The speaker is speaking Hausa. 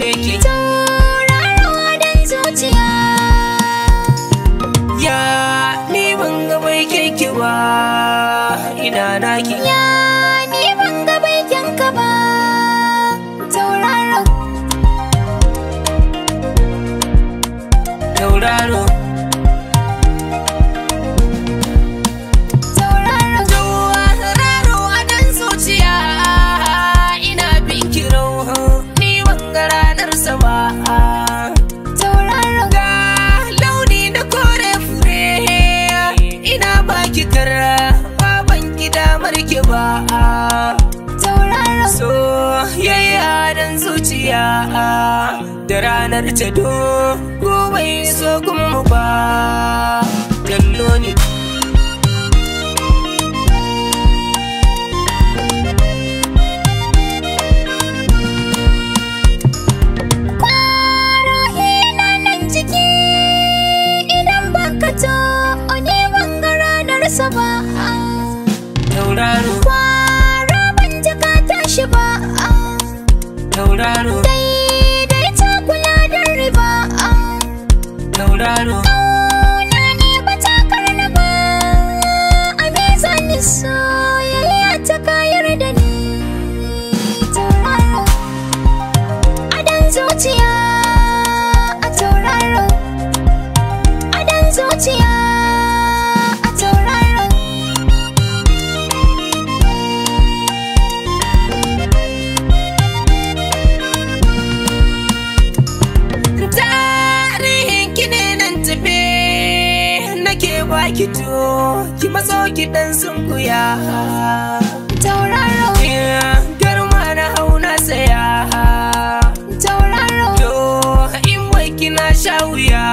zaɓe ki. Tauraro dan zuciya. Ya ni ban ga baikin ki ba, ina naki. Ya ni ban ga baikin ka ba, tauraro. Tauraro. Tauraro. Tauraro a dan zuciya, ina bin ki ni ban ga ranar sa ba. Tauraro. Ga launi na kore fure, ina baki kara baban ki damar ki ba. Tauraro. Soyayya dan zuciya, da ranar ta gobe so kuma ba kallo ne. Kwaro hina nan ciki, idan baka to ni ban ga ranar sa ba. Tauraro. Kwaro ban ji ka tashi ba. Tauraro. Daidai ta kula da riba. Tauraro. Ƙauna ne ba ta karna ba. A me zani soyayya ta kayar da ni. Tauraro. Adan zuciya a tauraro. Adan zuciya a tauraro. Tarihin ki ne nan tafe, nake baki to ki matso ki dan sunkuya. Tauraro. Garma na hau na saya. Tauraro. To in wai kina sha wuya.